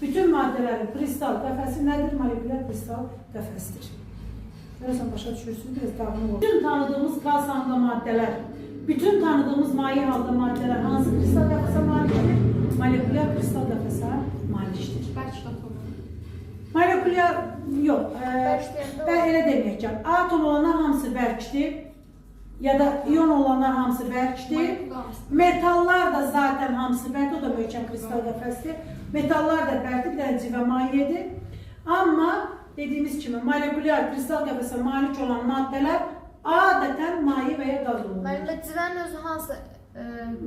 Bütün maddələrin kristal qəfəsi nədir? Molekulyar kristal qəfəsidir. Görəsən başa düşürsünüz, biraz dağınıq olur. Bütün tanıdığımız qaz halında maddələr, bütün tanıdığımız maye halda maddələr hansı kristal qəfəsə malikdir? Molekulyar kristal qəfəsə malikdir. Bərk atomu. Molekulyar yox, Bərk deyəndə ben elə deməyəcəm. Atom olanlar hamısı bərkdir. Ya da iyon olanlar hamısı bərkdir. Molekul hamısı. Metallar da zaten hamısı bərkdir. O da möhkəm kristal qəfəsdir. Metallar da bərkdir, bir dənə civə mayedir. Amma dediyimiz kimi molekulyar kristal qəfəsə malik olan maddələr adətən maye və ya qaz olurlar. Müəllim, civənin özü hansı?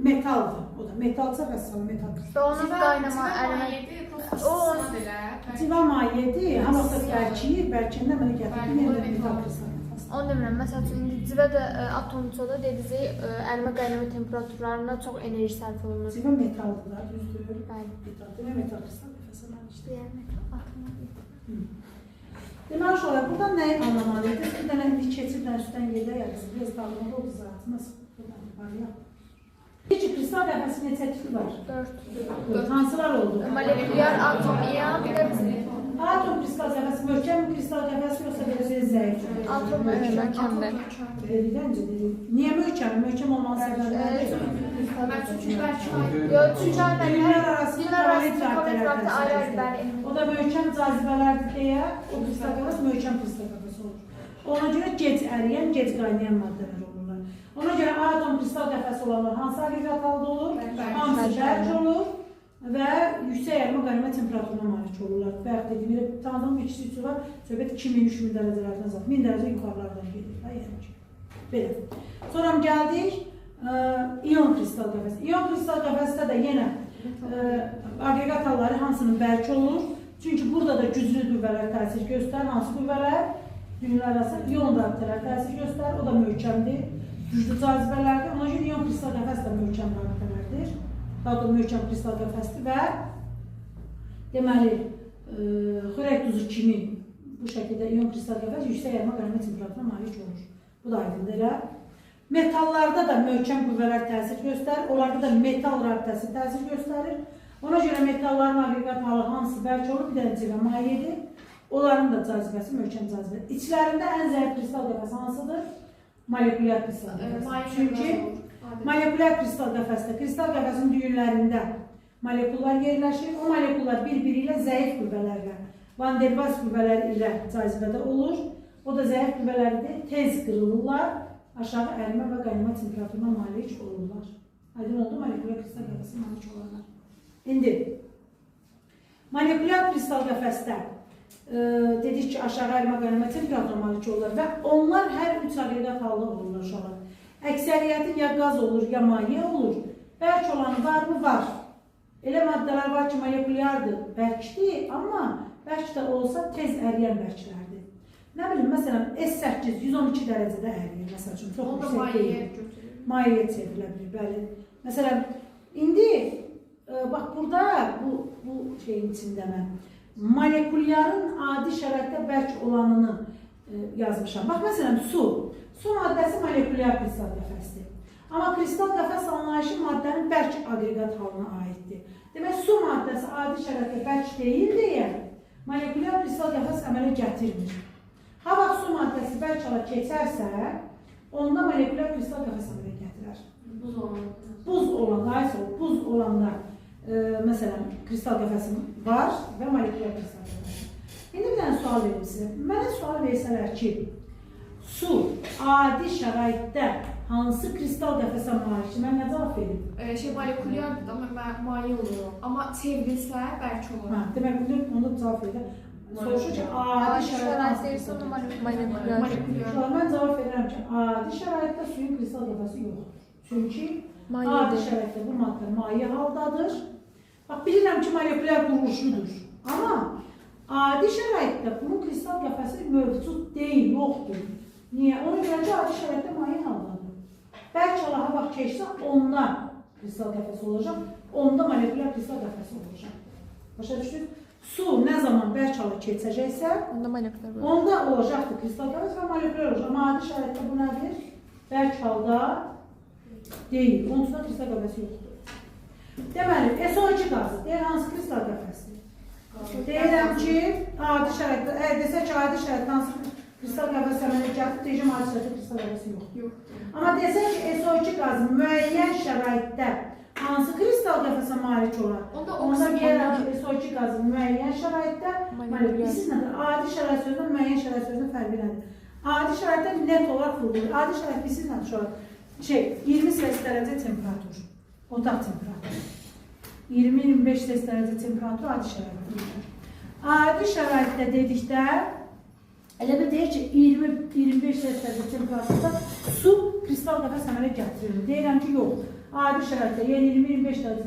Metaldır. O da metalsa vəssalam metal kristal. Və onun qaynama, Civə ərімə. mayedir, O, prosta belə. Civə mayedir. Ha vaxtda bərkiyir, bərkiyəndə mənə gətirdi Bəli, yenə o də da metal metal. kristal qəfəsi. Onu demirəm. Məsəl üçün indi civə də atomsa da dediniz, ərimə qaynama temperaturlarına çox enerji sərf olunur. Civə metaldır da, düzdür? Bəli. Metal, demək metal kristal qəfəsə malikdir. Deyər metal atom. Deməli uşaqlar, buradan nəyi anlamalıyıq? Bir dənə indi keçiblə üstdən gedək ya qızım, biraz dağılmalı oldu zaten. Nasıl buradan yukarıya? Peki kristal qəfəsi neçə tipi var? 4. Dörd. Hansılar oldu? Molekulyar atom, ion, bir də Atom kristal qəfəsi möhkəm mi kristal qəfəsi yoxsa belə bir zəif? atom Möhkəmdir. Dedikdən öncə dedim. Niyə möhkəm? Möhkəm olmanın səbəbi nədir? Mən çünki bərk maye. Yox, çünki Düyünlər arasında Düyünlər kovalent arasında kovalent rabitələr rabitə təsir ayrı-ayrı, göstərir. bəli, elmi. O da möhkəm cazibələrdir deyə o kristal qəfəs möhkəm kristal qəfəsi olur. Ona görə gec əriyən, gec qaynayan maddələr olurlar. Ona görə atom kristal qəfəsi olanlar hansı aqreqat halda olur? Bərk. Hamısı bərk olur və yüksək ərimə qaynama temperaturuna malik olurlar. Bayaq dediyim elə tanıdığım bir ikisi üçü var. Söhbət 2000-3000 dərəcələrdən zat, 1000 dərəcə yuxarılardan gedir da, yəni ki. Belə. Sonra gəldik ion kristal qəfəsi. İon kristal qəfəsdə də yenə aqreqat halları hamısının bərk olur. Çünki burada da güclü qüvvələr təsir göstərir. Hansı qüvvələr? Düyünlər arasında ion rabitələr təsir göstərir. O da möhkəmdir. Güclü cazibələrdir. Ona görə ion kristal qəfəs də möhkəm rabitələrdir. Daha doğrusu möhkəm kristal qəfəsdir və deməli, xörək duzu kimi bu şəkildə ion kristal qəfəs yüksək ərimə qaynama temperaturuna malik olur. Bu da aydındır elə. Metallarda da möhkəm qüvvələr təsir göstərir. Onlarda da metal rabitəsi təsir göstərir. Ona görə metalların aqreqat halı hansı bərk olur? Bir dənə civə mayedir. Onların da cazibəsi möhkəm cazibə. İçlərində ən zəif kristal qəfəsi hansıdır? Molekulyar kristal qəfəsi. Maye Çünki molekulyar kristal qəfəsdə, kristal qəfəsin düyünlərində molekullar yerləşir. O molekullar bir-biri ilə zəif qüvvələrlə, Van der Waals qüvvələri ilə cazibədə olur. O da zəif qüvvələrdir, tez qırılırlar, aşağı ərimə və qaynama temperaturuna malik olurlar. Aydın oldu molekulyar kristal qəfəsi malik olanlar. İndi molekulyar kristal qəfəsdə dedik ki, aşağı ərimə qaynama temperaturuna malik olurlar və onlar hər üç aqreqat halda olurlar uşaqlar. Əksəriyyəti ya qaz olur, ya maye olur. Bərk olanı varmı? Var. Elə maddələr var ki, molekulyardır, bərkdir, amma bərk də olsa tez əriyən bərklərdir. Nə bilim, məsələn, S8 112 dərəcədə əriyir, məsəl üçün, çox Onu da yüksək mayeyə deyil. götürür. Mayeyə çevrilə bilir, bəli. Məsələn, indi bax burada bu şeyin içində mən molekulyarın adi şəraitdə bərk olanını yazmışam. Bax, məsələn, su. Su maddəsi molekulyar kristal qəfəsdir. Amma kristal qəfəs anlayışı maddənin bərk aqreqat halına aiddir. Demək, su maddəsi adi şəraitdə bərk deyil deyə molekulyar kristal qəfəs əmələ gətirmir. Ha vaxt su maddəsi bərk hala keçərsə, onda molekulyar kristal qəfəs əmələ gətirər. Buz olan. Buz olanda, ay soğuk, buz olanda məsələn, kristal qəfəsi var və molekulyar kristal qəfəsi. İndi bir dənə sual verim sizə. Mənə sual versələr ki, su adi şəraitdə hansı kristal qəfəsə malikdir? Mən nə cavab verim? Molekulyardır da, maye olur. Amma çevrilsə bərk olur. Ha, demək, bunu cavab verirəm. Soruşur ki, adi Adi şəraitdə hansı şərait deyirsə kristal onda qəfəsi? Molekulyar. Molekulyar. Uşaqlar, mən cavab verirəm ki, adi şəraitdə suyun kristal qəfəsi yoxdur. Çünki adi Mayedir. şəraitdə bu maddə maye haldadır. Bax, bilirəm ki, molekulyar quruluşludur. Amma adi şəraitdə bunun kristal qəfəsi mövcud deyil, yoxdur. Niyə? Ona görə ki, adi şəraitdə maye haldadır. Bərk hala vaxt keçsə, onda kristal qəfəsi olacaq, onda molekulyar kristal qəfəsi olacaq. Başa düşdünüz? Su nə zaman bərk hala keçəcəksə, Onda molekulyar olur. onda olacaqdır kristal qəfəs və molekulyar olacaq. Amma adi şəraitdə bu nədir? Bərk halda deyil. Onun üçün də kristal qəfəsi yoxdur. Deməli, SO2 qazı. Deyir, hansı kristal qəfəsidir? Deyirəm ki, adi şəraitdə, əgər desə ki, adi şəraitdə hansı kristal qəfəs əmələ gətirib, deyəcəm adi şəraitdə kristal qəfəsi yoxdur. Yoxdur. Amma desə ki, SO2 qazı müəyyən şəraitdə hansı kristal qəfəsə malik olar? Onda Onda oksigen deyirəm ki, SO2 qazı müəyyən şəraitdə malik. Molekulyar. Bilirsiniz nədir? Adi şərait sözündən müəyyən şərait sözünün fərqi nədir? Adi şəraitdə net olaraq vurğulayır. Adi şərait bilirsiniz nədir uşaqlar? Şey, 20 Selsius dərəcə temperatur, otaq temperaturu. 20-25 Selsius dərəcə temperatur adi şəraitdə. Adi şəraitdə dedikdə elə bil deyir ki, 20-25 Selsius dərəcə temperaturda su kristal qəfəs əmələ gətirir. Deyirəm ki, yox. Adi şəraitdə, yəni 20-25 dərəcə